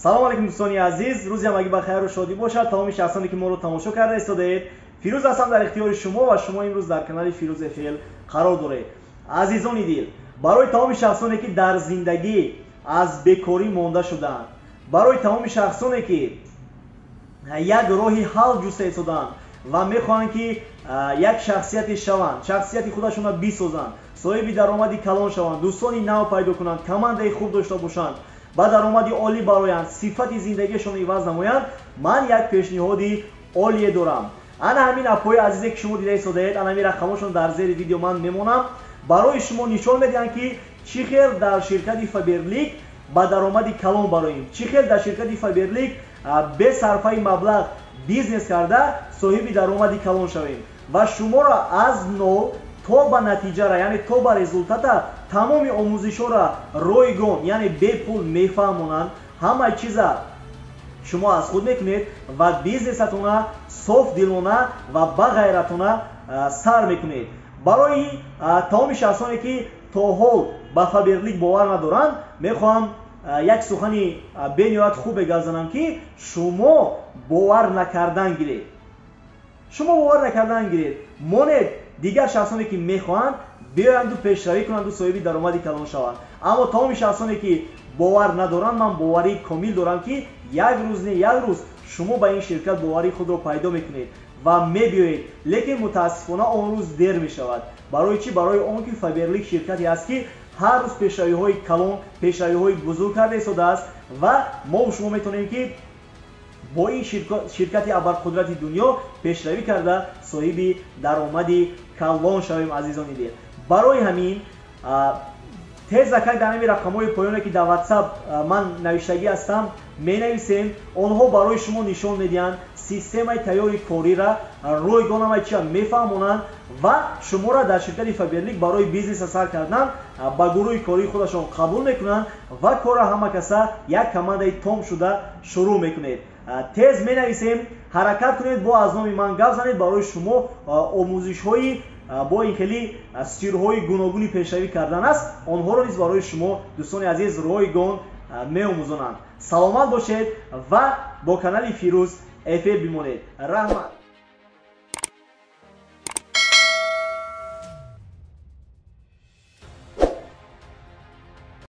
Салом алейкум, дӯстони азиз, рӯзи ҳамагӣ ба хайру шодӣ бошад. Тамоми шахсоне, ки моро тамошо карда истодаед, Фирӯз ҳастам дар ихтиёри шумо ва шумо имрӯз дар канали Фирӯз ФЛ қарор доред. Азизони дил, барои тамоми шахсоне, ки дар зиндагӣ аз бекорӣ монда шудаанд, барои тамоми шахсоне, ки як роҳи ҳал ҷуста истодаанд ва мехоҳанд, ки як шахсияте шаванд, шахсияти худашонро бисозанд, соҳиби даромади калон шаванд, дӯстони нав пайдо кунанд, командаи хуб дошта бошанд, ба даромади олӣ бароянд, сифати зиндагиашонро иваз намоянд, ман як пешниҳоди олие дорам. Ана ҳамин апои азизе, ки шумо дида истодаед, ана ҳамин рақамошон дар зери видео ман мемонам, барои шумо нишон медиҳам, ки чӣ хел дар ширкати Фаберлик ба даромади калон бароем, чӣ хел дар ширкати Фаберлик бе сарфаи маблағ бизнес карда, соҳиби даромади калон шавем ва шуморо аз нол то ба натиҷара, яъне то ба результата, тамоми омӯзишҳоро ройгон, яъне бепул мефаҳмонанд. Ҳамаи чиза шумо аз худ мекунед ва бизнесатона софдилона ва бағайратона сар мекунед. Барои тамоми шахсоне, ки то ҳол ба Фаберлик бовар надоранд, мехоҳам як сухани бениҳоят хубе гап занам, ки шумо бовар накардан гиред, шумо бовар накардан гиред, монед дигар шахсоне, ки мехоҳанд, биёянду пешравӣ кунанду соҳиби даромади калон шаванд. Аммо тамоми шахсоне, ки бовар надоранд, ман боварии комил дорам, ки як рӯз не, як рӯз шумо ба ин ширкат боварии худро пайдо мекунед ва мебиёед, лекин мутаассифона он рӯз дер мешавад. Барои чӣ? Барои он ки Фаберлик ширкате аст, ки ҳар рӯз пешравиҳои калон, пешравиҳои бузург карда истодааст ва мо шумо метавонем, ки бо ин ширкати абарқудрати дунё пешравӣ карда, соҳиби даромади калон шавем. Азизони дил, барои ҳамин тез акак дар ҳамин рақамҳои поёне, ки дар WhatsApp ман навиштагӣ ҳастам, менависем. Онҳо барои шумо нишон медиҳанд системаи тайёри корира, ройгон ҳамаи чия мефаҳмонанд ва шуморо дар ширкати Фаберлик барои бизнеса сар кардан ба гурӯҳи кории худашон қабул мекунанд ва корро ҳама каса як командаи том шуда шурӯъ мекунед. Тез менависем, ҳаракат кунед, бо аз номи ман гап занед. Барои шумо омӯзишҳои бо ин хеле сирҳои гуногуни пешравӣ кардан аст, онҳоро низ барои шумо, дӯстони азиз, ройгон меомӯзонанд. Саломат бошед ва бо канали Фирӯз ФЛ бимонед. Раҳмат.